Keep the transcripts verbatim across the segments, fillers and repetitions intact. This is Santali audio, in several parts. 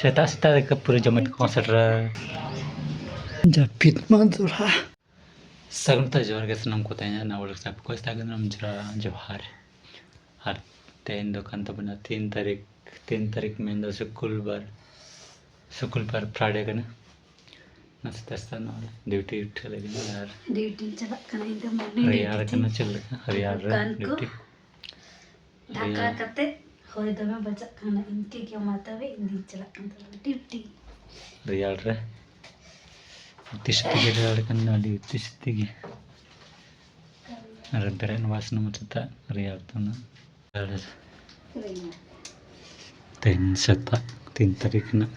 ᱥᱮᱛᱟᱜ ᱥᱮᱛᱟᱜ ᱨᱮ ᱯᱩᱨᱟᱹ ᱡᱚᱢᱮ ᱠᱚ ᱥᱮᱴᱮᱨᱟ᱾ ᱡᱟᱹᱯᱤᱫ ᱢᱟ ᱫᱚᱲᱦᱟ᱾ ᱥᱟᱹᱜᱩᱱ ᱥᱮᱛᱟᱜ, ᱡᱚᱦᱟᱨ ᱜᱮ ᱥᱟᱱᱟᱢ ᱠᱚ, ᱛᱮᱦᱮᱧᱟᱜ ᱱᱟᱣᱟ vlog ᱥᱟᱵ ᱠᱚ ᱥᱟᱹᱜᱩᱱ ᱫᱟᱨᱟᱢ ᱡᱚᱦᱟᱨ, ᱡᱚᱦᱟᱨ᱾ ᱟᱨ ᱛᱮᱦᱮᱧ ᱫᱚ ᱠᱟᱱ ᱛᱟᱵᱚᱱᱟ ᱛᱤᱱ ᱛᱟᱹᱨᱤᱠᱷ, ᱛᱤᱱ ᱛᱟᱹᱨᱤᱠᱷ ᱢᱮᱱᱫᱚ ᱥᱩᱠᱩᱞᱵᱟᱨ, ᱥᱩᱠᱩᱞᱵᱟᱨ, Friday ᱠᱟᱱᱟ᱾ ᱱᱟᱥᱛᱟ ᱥᱟᱥᱛᱟ ᱱᱚᱜᱼᱚᱭ ᱰᱤᱭᱩᱴᱤ ᱩᱴᱷᱟᱹ ᱞᱟᱹᱜᱤᱫ ᱟᱨ ᱰᱤᱭᱩᱴᱤ ᱪᱟᱞᱟᱜ ᱠᱟᱱᱟ, ᱤᱧ ᱫᱚ morning ᱨᱮᱭᱟᱲ ᱰᱤᱭᱩᱴᱤ ᱠᱟᱱᱟ ᱛᱤᱧ᱾ ᱪᱮᱫ ᱞᱮᱠᱟ? ᱨᱮᱭᱟᱲ ᱨᱮ ᱫᱚᱠᱟᱱ ᱠᱚ ᱰᱤᱭᱩᱴᱤ᱾ ᱰᱷᱟᱠᱟ ᱨᱮᱭᱟᱲ᱾ ᱠᱟᱛᱮ ᱦᱚᱭ ᱫᱚᱢᱮ ᱵᱟᱡᱟᱜ ᱠᱟᱱᱟ, ᱤᱱᱠᱟᱹ ᱜᱮ ᱢᱟ ᱛᱚᱵᱮ ᱤᱧ ᱫᱩᱧ ᱪᱟᱞᱟᱜ ᱠᱟᱱ ᱛᱟᱵᱚᱱᱟ ᱰᱤᱭᱩᱴᱤ᱾ ᱨᱮᱭᱟᱲ ᱨᱮ ᱩᱛᱤ ᱥᱩᱛᱤ ᱜᱮ ᱨᱮᱭᱟᱲ ᱠᱟᱱᱟ, ᱟᱹᱰᱤ ᱩᱛᱤ ᱥᱩᱛᱤ ᱜᱮ᱾ ᱟᱨ ᱵᱮᱨᱮᱫ ᱱᱚᱣᱟ ᱥᱮᱱᱟᱜ ᱢᱟ ᱥᱮᱛᱟᱜ ᱨᱮᱭᱟᱲ ᱛᱟᱱᱟᱜ᱾ ᱛᱮᱦᱮᱧ ᱥᱮᱛᱟᱜ ᱛᱤᱱ ᱛᱟᱹᱨᱤᱠᱷ ᱨᱮᱱᱟᱜ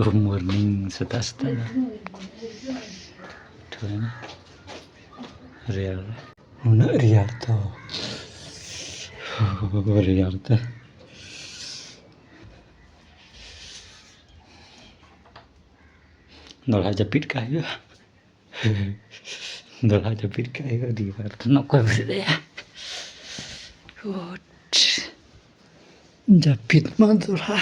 ᱜᱩᱰ ᱢᱚᱨᱱᱤᱝ ᱥᱮᱛᱟᱜ ᱥᱮᱛᱟᱜ ᱫᱚ᱾ ᱴᱷᱤᱠᱟᱹᱭᱮᱱᱟ? ᱨᱮᱭᱟᱲ ᱨᱮ᱾ ᱩᱱᱟᱹᱜ ᱨᱮᱭᱟᱲ ᱛᱚ᱾ ᱨᱮᱭᱟᱲ ᱛᱮ᱾ ᱫᱚᱦᱲᱟ ᱡᱟᱹᱯᱤᱫ ᱠᱟᱜ ᱦᱩᱭᱩᱜᱼᱟ᱾ ᱫᱚᱦᱲᱟ ᱡᱟᱹᱯᱤᱫ ᱠᱟᱜ ᱦᱩᱭᱩᱜᱼᱟ, ᱟᱹᱰᱤ ᱵᱟᱨ ᱫᱚ ᱚᱠᱚᱭ ᱵᱮᱨᱮᱫ ᱮᱭᱟ? ᱡᱟᱹᱯᱤᱫ ᱢᱟ ᱫᱚᱦᱲᱟ᱾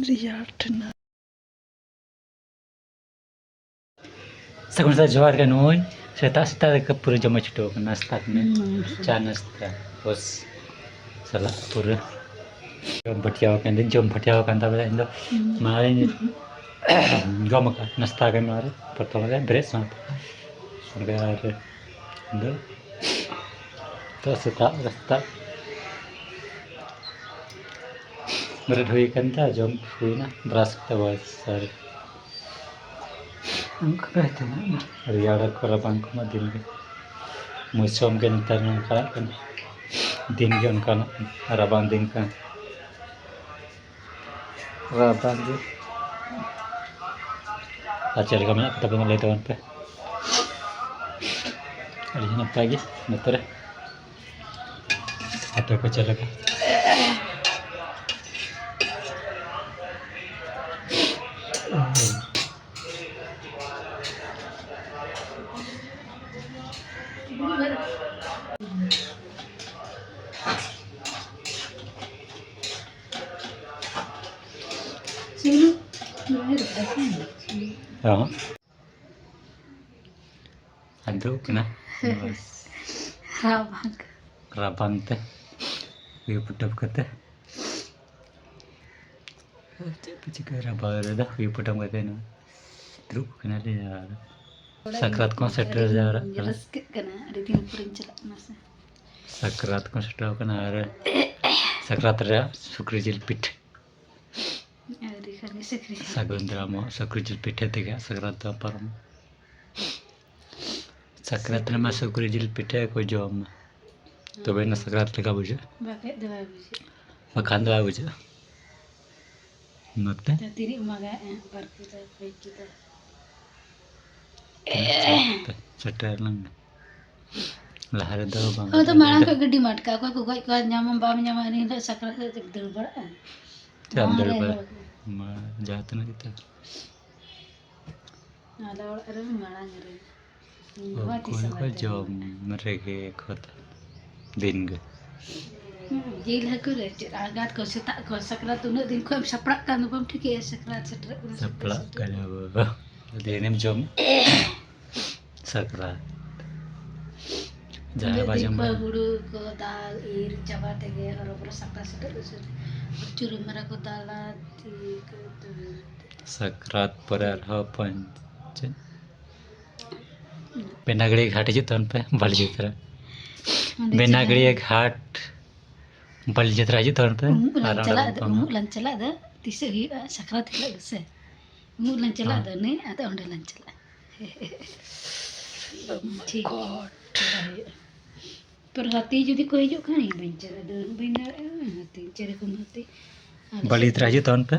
ᱨᱮᱭᱟᱲ ᱴᱷᱮᱱᱟ᱾ ᱥᱟᱹᱜᱩᱱ ᱥᱮᱛᱟᱜ, ᱡᱚᱦᱟᱨ ᱜᱮ᱾ ᱱᱚᱜᱼᱚᱭ ᱥᱮᱛᱟᱜ ᱥᱮᱛᱟᱜ ᱨᱮ ᱯᱩᱨᱟᱹ ᱡᱚᱢᱮ ᱪᱷᱩᱴᱟᱹᱣ ᱠᱟᱱᱟ, ᱱᱟᱥᱛᱟ ᱠᱟᱱᱟ᱾ ᱦᱩᱸ᱾ ᱪᱟ ᱱᱟᱥᱛᱟ, ᱵᱚᱥ, ᱥᱟᱞᱟᱜ ᱯᱩᱨᱟᱹ ᱡᱚᱢ ᱯᱟᱹᱴᱤᱭᱟᱹᱣ ᱟᱠᱟᱱ, ᱡᱚᱢ ᱯᱟᱹᱴᱤᱭᱟᱹᱣ ᱟᱠᱟᱱ ᱛᱟᱵᱮᱱᱟ᱾ ᱤᱧ ᱫᱚ ᱦᱩᱸ᱾ ᱢᱟᱲᱟᱝ ᱤᱧ ᱡᱚᱢ ᱟᱠᱟᱫ, ᱱᱟᱥᱛᱟ ᱟᱠᱟᱱ ᱱᱚᱣᱟ ᱨᱮ, ᱯᱨᱚᱛᱷᱚᱢ ᱨᱮ ᱵᱮᱨᱮᱫ ᱥᱟᱶᱛᱮ᱾ ᱚᱱᱠᱟ ᱟᱨ ᱤᱧ ᱫᱚ ᱛᱚ ᱥᱮᱛᱟᱜ ᱨᱮ ᱥᱮᱛᱟᱜ ᱵᱮᱨᱮᱫ ᱦᱩᱭ ᱟᱠᱟᱱ ᱛᱮ ᱡᱚᱢ ᱦᱩᱭᱱᱟ, ᱵᱨᱟᱥ ᱠᱟᱛᱮ ᱵᱟᱥ᱾ ᱟᱨ ᱚᱱᱠᱟ ᱜᱮ ᱛᱟᱦᱮᱱᱟ, ᱨᱮᱭᱟᱲ ᱠᱚ ᱨᱟᱵᱟᱝ ᱠᱚᱢᱟ ᱫᱤᱱ ᱜᱮ, ᱢᱳᱥᱚᱢ ᱜᱮ ᱱᱮᱛᱟᱨ ᱱᱚᱝᱠᱟᱜ ᱠᱟᱱᱟ, ᱫᱤᱱ ᱜᱮ ᱚᱱᱠᱟᱱᱟᱜ ᱨᱟᱵᱟᱝ ᱫᱤᱱ ᱠᱟᱱᱟ᱾ ᱨᱟᱵᱟᱝ ᱫᱤᱱ᱾ ᱟᱨ ᱪᱮᱫ ᱞᱮᱠᱟ ᱢᱮᱱᱟᱜ ᱯᱮ ᱛᱟᱵᱚᱱᱟ ᱞᱟᱹᱭ ᱛᱟᱵᱚᱱ ᱯᱮ᱾ ᱟᱹᱰᱤ ᱱᱟᱯᱟᱭ ᱜᱮ ᱱᱚᱛᱮ ᱨᱮ᱾ ᱟᱯᱮ ᱠᱚ ᱪᱮᱫ ᱞᱮᱠᱟ? ᱦᱚᱸ᱾ ᱟᱨ ᱫᱩᱲᱩᱵ ᱠᱟᱱᱟ᱾ ᱵᱟᱥ᱾ ᱨᱟᱵᱟᱝ᱾ ᱨᱟᱵᱟᱝ ᱛᱮ ᱩᱭᱩ ᱯᱚᱴᱚᱢ ᱠᱟᱛᱮ᱾ ᱪᱮᱫ ᱯᱮ ᱪᱤᱠᱟᱹᱭᱟ ᱨᱟᱵᱟᱝ ᱨᱮᱫᱚ ᱩᱭᱩ ᱯᱚᱴᱚᱢ ᱠᱟᱛᱮ ᱱᱚᱣᱟ ᱫᱩᱲᱩᱵ ᱠᱟᱱᱟᱞᱮ ᱟᱨ ᱥᱟᱠᱨᱟᱛ ᱠᱚᱦᱚᱸ ᱥᱮᱴᱮᱨ ᱡᱟᱣᱨᱟᱜ ᱠᱟᱱᱟ᱾ ᱨᱟᱹᱥᱠᱟᱹᱜ ᱠᱟᱱᱟ, ᱟᱹᱰᱤ ᱫᱤᱱ ᱯᱚᱨᱮᱧ ᱪᱟᱞᱟᱜ ᱠᱟᱱᱟ ᱥᱮ᱾ ᱥᱟᱠᱨᱟᱛ ᱠᱚ ᱥᱮᱴᱮᱨ ᱠᱟᱱᱟ ᱟᱨ ᱥᱟᱠᱨᱟᱛ ᱨᱮᱭᱟᱜ ᱥᱩᱠᱨᱤ ᱡᱤᱞ ᱯᱤᱴᱷᱟᱹ᱾ ᱟᱹᱣᱨᱤ ᱠᱷᱟᱱ ᱜᱮ ᱥᱩᱠᱨᱤ ᱡᱤᱞ᱾ ᱥᱟᱹᱜᱩᱱ ᱫᱟᱨᱟᱢᱚᱜ ᱥᱩᱠᱨᱤ ᱡᱤᱞ ᱯᱤᱴᱷᱟᱹ ᱛᱮᱜᱮ ᱥᱟᱠᱨᱟᱛ ᱫᱚ ᱯᱟᱨᱚᱢ᱾ ᱥᱟᱠᱨᱟᱛ ᱨᱮᱢᱟ ᱥᱩᱠᱨᱤ ᱡᱤᱞ ᱯᱤᱴᱷᱟᱹ ᱠᱚ ᱡᱚᱢᱟ, ᱛᱚᱵᱮ ᱱᱟ ᱥᱟᱠᱨᱟᱛ ᱞᱮᱠᱟ ᱵᱩᱡᱷᱟᱹᱜᱼᱟ᱾ ᱵᱟᱠᱷᱟᱡ ᱫᱚ ᱵᱟᱭ ᱵᱩᱡᱷᱟᱹᱜᱼᱟ᱾ ᱵᱟᱠᱷᱟᱱ ᱫᱚ ᱵᱟᱭ ᱵᱩᱡᱷᱟᱹᱜᱼᱟ᱾ ᱱᱚᱛᱮ ᱛᱚ ᱛᱤᱱᱟᱹᱜ ᱢᱟᱜᱟ ᱮ, ᱵᱟᱨ ᱠᱤᱞᱳ, ᱯᱮ ᱠᱤᱞᱳ᱾ ᱥᱮᱴᱮᱨ ᱞᱮᱱ ᱜᱮ᱾ ᱞᱟᱦᱟ ᱨᱮᱫᱚ ᱵᱟᱝ ᱦᱳᱭ, ᱛᱚ ᱢᱟᱲᱟᱝ ᱠᱷᱚᱡ ᱜᱮ ᱰᱤᱢᱟᱱᱰ ᱠᱟᱜᱼᱟ, ᱚᱠᱚᱭ ᱠᱚ ᱜᱚᱡ ᱠᱚᱣᱟ, ᱧᱟᱢᱟᱢ ᱵᱟᱢ ᱧᱟᱢᱟ, ᱤᱱᱟᱹ ᱦᱤᱞᱳᱜ ᱥᱟᱠᱨᱟᱛ ᱦᱤᱞᱳᱜ ᱫᱟᱹᱲ ᱵᱟᱲᱟᱜᱼᱟ᱾ ᱪᱮᱫ ᱮᱢ ᱫᱟᱹᱲ ᱢᱟᱨᱮ ᱵᱟᱲᱟᱜᱼᱟ? ᱦᱚᱲ᱾ ᱢᱟ, ᱡᱟᱦᱟᱸ ᱛᱤᱱᱟᱹᱜ ᱜᱮᱛᱚ᱾ ᱟᱞᱮ ᱚᱲᱟᱜ ᱨᱮ ᱢᱟᱲᱟᱝ ᱨᱮ᱾ ᱤᱧ ᱵᱟᱵᱟ ᱚᱠᱚᱭ ᱛᱤᱥ ᱦᱚᱸ ᱠᱚ ᱵᱟᱭ ᱡᱚᱢ ᱫᱟᱹᱲ ᱵᱟᱲᱟᱜᱼᱟ᱾ ᱨᱮᱜᱮ ᱠᱚ ᱫᱤᱱ ᱜᱮ᱾ ᱦᱩᱸ, ᱡᱤᱞ ᱦᱟᱹᱠᱩ ᱨᱮ ᱪᱮᱫ ᱟᱬᱜᱟᱛ ᱠᱚ ᱥᱮᱛᱟᱜ ᱠᱷᱚᱱ ᱥᱟᱠᱨᱟᱛ ᱩᱱᱟᱹᱜ ᱫᱤᱱ ᱠᱷᱚᱱ ᱮᱢ ᱥᱟᱯᱲᱟᱜ ᱠᱟᱱ ᱫᱚ ᱵᱟᱢ ᱴᱷᱤᱠᱟᱹᱭᱟ ᱥᱟᱠᱨᱟᱛ ᱥᱮᱴᱮᱨᱚᱜ ᱠᱟᱱᱟ, ᱥᱟᱯᱲᱟᱜ ᱥᱮᱴᱮᱨᱚᱜ ᱠᱟᱱᱟ ᱵᱟᱵᱟ᱾ ᱫᱤᱱᱮᱢ ᱡᱚᱢ ᱥᱟᱠᱨᱟᱛ᱾ ᱡᱟᱦᱟᱸᱭ ᱩᱱᱟᱹᱜ ᱵᱟᱭ ᱫᱤᱱ ᱡᱚᱢ ᱠᱷᱚᱱ ᱵᱟᱲᱟ ᱦᱩᱲᱩ ᱠᱚ ᱫᱟᱞ ᱤᱨ ᱪᱟᱵᱟ ᱛᱮᱜᱮ ᱦᱚᱨᱚᱵᱚᱨᱚ ᱥᱟᱠᱨᱟᱛ ᱥᱮᱴᱮᱨᱚᱜ ᱩᱥᱟᱹᱨᱟ᱾ ᱪᱩᱨᱩ ᱢᱟᱨᱟ ᱠᱚ ᱫᱟᱞᱟ, ᱛᱤ ᱠᱚ ᱫᱩᱞ᱾ ᱥᱟᱠᱨᱟᱛ ᱯᱚᱨᱮ ᱟᱨᱦᱚᱸ ᱯᱚᱧ-, ᱪᱮᱫ? ᱵᱮᱱᱟᱜᱟᱹᱲᱤᱭᱟᱹ ᱜᱷᱟᱴ ᱦᱤᱡᱩᱜ ᱛᱟᱵᱚᱱ ᱯᱮ, ᱵᱟᱹᱞᱤ ᱡᱟᱛᱨᱟ᱾ ᱚᱸᱰᱮ ᱵᱮᱱᱟᱜᱟᱹᱲᱤᱭᱟᱹ ᱪᱟᱞᱟᱜ᱾ ᱜᱷᱟᱴ ᱵᱟᱹᱞᱤ ᱡᱟᱛᱨᱟ ᱦᱤᱡᱩᱜ ᱛᱟᱵᱚᱱ ᱯᱮ᱾ ᱩᱢᱩᱜ ᱞᱟᱝ ᱟᱨ ᱚᱸᱰᱮ ᱪᱟᱞᱟᱜ ᱵᱚᱱ ᱫᱚ, ᱛᱟᱦᱮᱱᱟ᱾ ᱩᱢᱩᱜ ᱞᱟᱝ ᱪᱟᱞᱟᱜ ᱫᱚ, ᱛᱤᱥᱚᱜ ᱦᱩᱭᱩᱜᱼᱟ? ᱥᱟᱠᱨᱟᱛ ᱦᱤᱞᱳᱜ ᱜᱮᱥᱮ? ᱩᱢᱩᱜ ᱞᱟᱝ ᱪᱟᱞᱟᱜ ᱦᱮᱸ᱾ ᱫᱚ, ᱱᱮ, ᱟᱫᱚ ᱚᱸᱰᱮ ᱞᱟᱝ ᱪᱟᱞᱟᱜᱼᱟ᱾ Oh my ᱴᱷᱤᱠ᱾ God᱾ ᱪᱟᱞᱟᱜ ᱦᱩᱭᱩᱜᱼᱟ᱾ ᱛᱚᱨ ᱦᱟᱹᱛᱤ ᱡᱩᱫᱤ ᱠᱚ ᱦᱤᱡᱩᱜ ᱠᱷᱟᱱ, ᱤᱧ ᱵᱟᱹᱧ ᱪᱟᱞᱟᱜᱼᱟ, ᱫᱟᱹᱲ ᱦᱚᱸ ᱵᱟᱹᱧ ᱫᱟᱲᱮᱭᱟᱜᱼᱟ᱾ ᱦᱟᱹᱛᱤ, ᱪᱮᱫ ᱨᱚᱠᱚᱢ ᱦᱟᱹᱛᱤ? ᱟᱞᱮ ᱵᱟᱹᱞᱤ ᱥᱮᱫ ᱡᱟᱛᱨᱟ ᱫᱚ ᱦᱤᱡᱩᱜ ᱛᱟᱵᱚᱱ ᱯᱮ᱾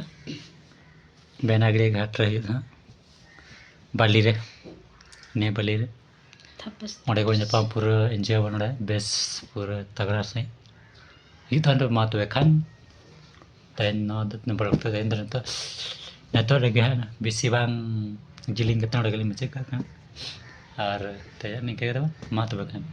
ᱵᱮᱱᱟᱜᱟᱹᱲᱤᱭᱟᱹ ᱜᱷᱟᱴ ᱨᱮ ᱦᱩᱭᱩᱜᱼᱟ ᱦᱟᱸᱜ᱾ ᱵᱟᱹᱞᱤ ᱨᱮ, ᱱᱤᱭᱟᱹ ᱵᱟᱹᱞᱤ ᱨᱮ᱾ ᱛᱷᱟᱯᱟᱥ ᱚᱸᱰᱮ ᱠᱚ ᱛᱷᱟᱯᱟᱥ᱾ ᱧᱟᱯᱟᱢ ᱯᱩᱨᱟᱹ enjoy ᱟᱵᱚᱱ ᱱᱚᱰᱮ, ᱵᱮᱥ ᱯᱩᱨᱟᱹ ᱛᱟᱜᱲᱟ ᱥᱟᱺᱦᱤᱡ᱾ ᱦᱤᱡᱩᱜ ᱛᱟᱵᱚᱱ ᱯᱮ ᱢᱟ ᱛᱚᱵᱮ ᱠᱷᱟᱱ᱾ ᱛᱮᱦᱮᱧ ᱱᱚᱣᱟ ᱫᱚ ᱛᱤᱱᱟᱹᱜ ᱵᱚᱲᱚ ᱠᱟᱛᱮ ᱛᱮᱦᱮᱧ ᱫᱚ ᱱᱤᱛᱚᱜ, ᱱᱤᱛᱚᱜ ᱨᱮᱜᱮ ᱦᱟᱸᱜ ᱵᱮᱥᱤ ᱵᱟᱝ ᱡᱤᱞᱤᱧ ᱠᱟᱛᱮ ᱱᱚᱰᱮ ᱜᱮᱞᱤᱧ ᱢᱩᱪᱟᱹᱫ ᱠᱟᱜ ᱠᱟᱱᱟ᱾ ᱟᱨ ᱛᱮᱦᱮᱧ ᱱᱤᱝᱠᱟᱹ ᱜᱮ ᱛᱟᱵᱚᱱ, ᱢᱟ ᱛᱚᱵᱮ ᱠᱷᱟᱱ᱾